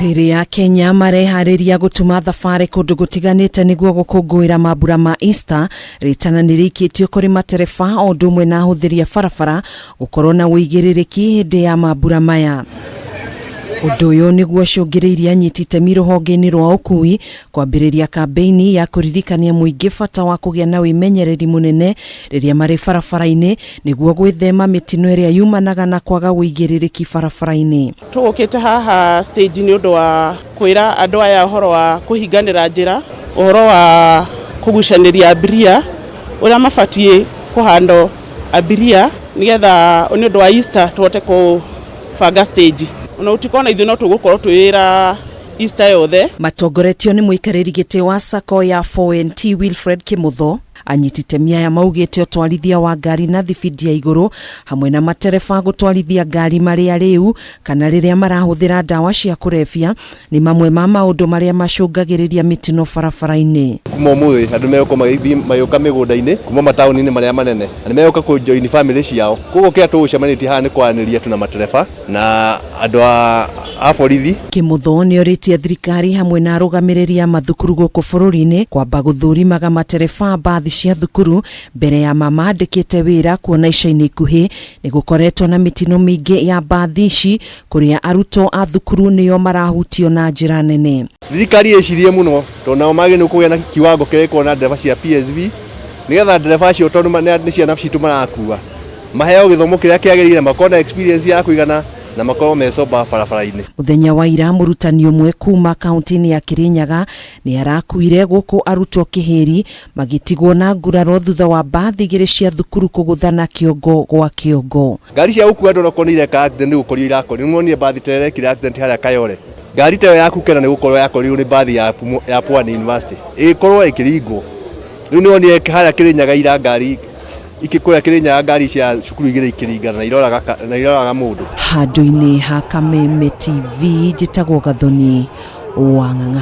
Rĩrĩa Kenya mareharĩria gũtuma thabarĩ kũndũ gũtiganĩte nĩguo gũkũngũĩra mambura ma Easter, rĩtana nĩ rĩikĩtio kũrĩ matereba o ũndũ ũmwe na ahũthĩri a barabara gũkorwo na ũigĩrĩrĩki hĩndĩ ya mambura maya. Ũndũ ũyũ nĩguo ũcũngĩrĩirie anyiti itemi rũhonge-inĩ rwa ũkui kwambĩrĩria kambĩini ya kũririkania mũingĩ bata wa kũgĩa na wĩmenyereri mũnene rĩrĩa marĩ barabara-inĩ nĩguo gwĩthema mĩtino ĩrĩa yumanaga na kwaga ũigĩrĩrĩki barabara-inĩ. Tũgũkĩte haha stage nĩ ũndũ wa kwĩra andũ aya ũhoro wa kũhinganĩra njĩra, ũhoro wa kũgucanĩria abiria, ũrĩa mabatiĩ kũhandwo abiria nĩgetha nĩ ũndũ wa Easter tũhote kũbanga stage. Ona gũtikorwo na ithuĩ no tũgũkorwo twĩ wĩra Easter yothe. Matongoretio nĩ mũikarĩri gĩtĩ wa sacco ya 4NT Wilfred Kimutho, anyiti itemi aya maugĩte ũtwarithia wa ngari na thibindi ya igũrũ hamwe na matereba gũtwarithia ngari marĩ arĩu kana rĩrĩa marahũthĩra ndawa cia kũrebia nĩ mamwe ma maũndũ marĩa macũngagĩrĩria mĩtino barabara-inĩ. Kuma ũmũthĩ andũ megũkorwo magĩthiĩ magĩũka mĩgũnda-inĩ kuma mataũni-inĩ marĩa manene na nĩ megũka kũ join family ciao. Koguo kĩrĩa tũgũcemanĩtie haha nĩ kwaranĩria tu na matereba na andũ a borithi. Kimutho nĩ orĩtie thirikari hamwe na arũgamĩrĩri a mathukuru gũkũ bũrũri-inĩ kwamba gũthũrimaga matereba mbathi cia thukuru mbere ya mamandĩkĩte wĩra, kuona ica-inĩ ikuhĩ nĩ gũkoretwo na mĩtino mĩingĩ ya mbathi ici kũrĩa arutwo a thukuru nĩo marahutio na njĩra nene. Thirikari ĩcirie mũno tondũ nao magĩrĩirwo kũgĩa na kiwango kĩrĩa gĩkoragwo na ndereba cia PSV nĩgetha ndereba acio, tondũ nĩ ciana citũ marakua, maheo gĩthomo kĩrĩa kĩagĩrĩire, makorwo na experience ya kũigana na makorwo me sober barabara-inĩ. Mũthenya wa ira, mũrutani ũmwe kuma kaunti-inĩ ya Kirinyaga nĩ arakuire gũkũ arutwo kĩhĩri magĩtigwo na nguraro thutha wa mbathi igĩrĩ cia thukuru kũgũthana kĩongo gwa kĩongo. Ngari cia gũkua andũ onakorwo nĩ ireka accident nĩ gũkorio irakorio. Nĩ muonire mbathi ta ĩrĩa ĩrekire accident harĩa Kayole? Ngari ta ĩyo ya Kukena nĩ gũkorwo yakorirwo nĩ mbathi ya Pwani University ĩgĩkorwo ĩkĩringwo. Rĩu nĩ wonire harĩa Kirinyaga ira ngari ikĩkũrĩa Kirinyaga, ngari cia cukuru igĩrĩ ikĩringana na iroraga mũndũ. Handũ-inĩ ha Kameme TV, njĩtagwo Gathoni wa Ng'ang'a.